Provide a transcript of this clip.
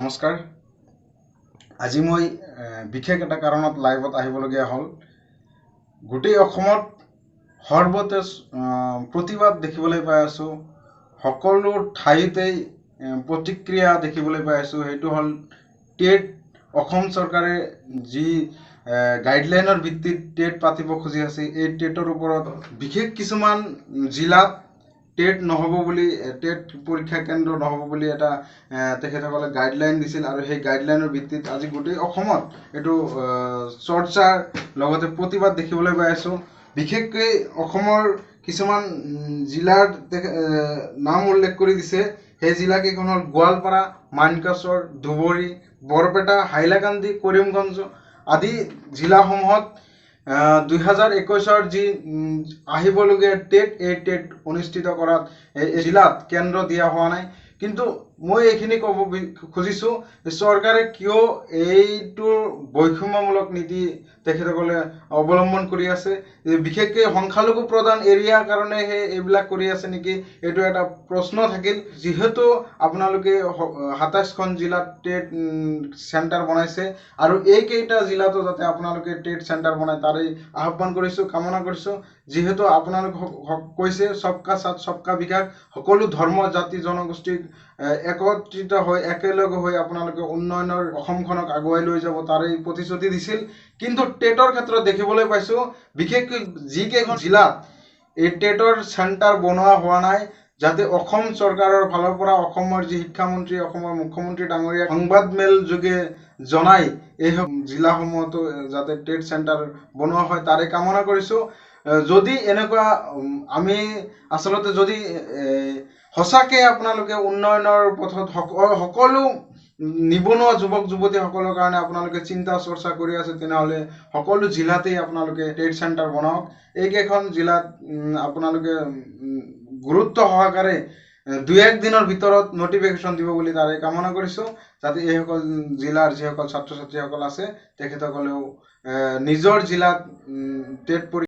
নমস্কাৰ। আজি মই বিশেষ এটা কাৰণত লাইভত আহিবলগীয়া হ'ল। গোটেই অসমত সৰ্বতে প্ৰতিবাদ দেখিবলৈ পাই আছোঁ, সকলো ঠাইতেই প্ৰতিক্ৰিয়া দেখিবলৈ পাই আছোঁ। সেইটো হ'ল টেট, অসম চৰকাৰে যি গাইডলাইনৰ ভিত্তিত টেট পাতিব খুজি আছে, এই টেটৰ ওপৰত বিশেষ কিছুমান জিলাত টেট নহ'ব বুলি, টেট পৰীক্ষা কেন্দ্ৰ নহ'ব বুলি এটা তেখেতসকলে গাইডলাইন দিছিল আৰু সেই গাইডলাইনৰ ভিত্তিত আজি গোটেই অসমত এইটো চৰ্চাৰ লগতে প্ৰতিবাদ দেখিবলৈ পাই আছোঁ। বিশেষকৈ অসমৰ কিছুমান জিলাৰ নাম উল্লেখ কৰি দিছে। সেই জিলাকেইখন হ'ল গোৱালপাৰা, মানকাচৰ, ধুবুৰী, বৰপেটা, হাইলাকান্দি, কৰিমগঞ্জ আদি জিলাসমূহত 2021ৰ যি আহিবলগীয়া টেট, এই টেট অনুষ্ঠিত কৰাত এই জিলাত কেন্দ্ৰ দিয়া হোৱা নাই। কিন্তু মই এইখিনি ক'ব খুজিছোঁ, চৰকাৰে কিয় এইটো বৈষম্যমূলক নীতি তেখেতসকলে অৱলম্বন কৰি আছে? বিশেষকৈ সংখ্যালঘু প্ৰধান এৰিয়াৰ কাৰণে সেই এইবিলাক কৰি আছে নেকি, এইটো এটা প্ৰশ্ন থাকিল। যিহেতু আপোনালোকে 27খন জিলাত টেট চেণ্টাৰ বনাইছে আৰু এইকেইটা জিলাতো যাতে আপোনালোকে টেট চেণ্টাৰ বনায় তাৰেই আহ্বান কৰিছোঁ, কামনা কৰিছোঁ। যিহেতু আপোনালোক কৈছে সবকা সাথ সবকা বিকাশ, সকলো ধৰ্ম জাতি জনগোষ্ঠীক একত্ৰিত হৈ একেলগ হৈ আপোনালোকে উন্নয়নৰ অসমখনক আগুৱাই লৈ যাব তাৰেই প্ৰতিশ্ৰুতি দিছিল। কিন্তু টেটৰ ক্ষেত্ৰত দেখিবলৈ পাইছোঁ, বিশেষকৈ যিকেইখন জিলাত এই টেটৰ চেণ্টাৰ বনোৱা হোৱা নাই, যাতে অসম চৰকাৰৰ ফালৰ পৰা অসমৰ যি শিক্ষামন্ত্ৰী, অসমৰ মুখ্যমন্ত্ৰী ডাঙৰীয়া সংবাদমেল যোগে জনাই এই জিলাসমূহতো যাতে টেট চেণ্টাৰ বনোৱা হয় তাৰে কামনা কৰিছোঁ। যদি এনেকুৱা আমি আচলতে যদি সঁচাকৈ আপোনালোকে উন্নয়নৰ পথত সকলো নিবনুৱা যুৱক যুৱতীসকলৰ কাৰণে আপোনালোকে চিন্তা চৰ্চা কৰি আছে, তেনেহ'লে সকলো জিলাতেই আপোনালোকে টেট চেণ্টাৰ বনাওক। এইকেইখন জিলাত আপোনালোকে গুৰুত্ব সহকাৰে দুই এক দিনৰ ভিতৰত নটিফিকেশ্যন দিব বুলি তাৰে কামনা কৰিছোঁ, যাতে এইসকল জিলাৰ যিসকল ছাত্ৰ ছাত্ৰীসকল আছে তেখেতসকলেও নিজৰ জিলাত টেট পৰীক্ষা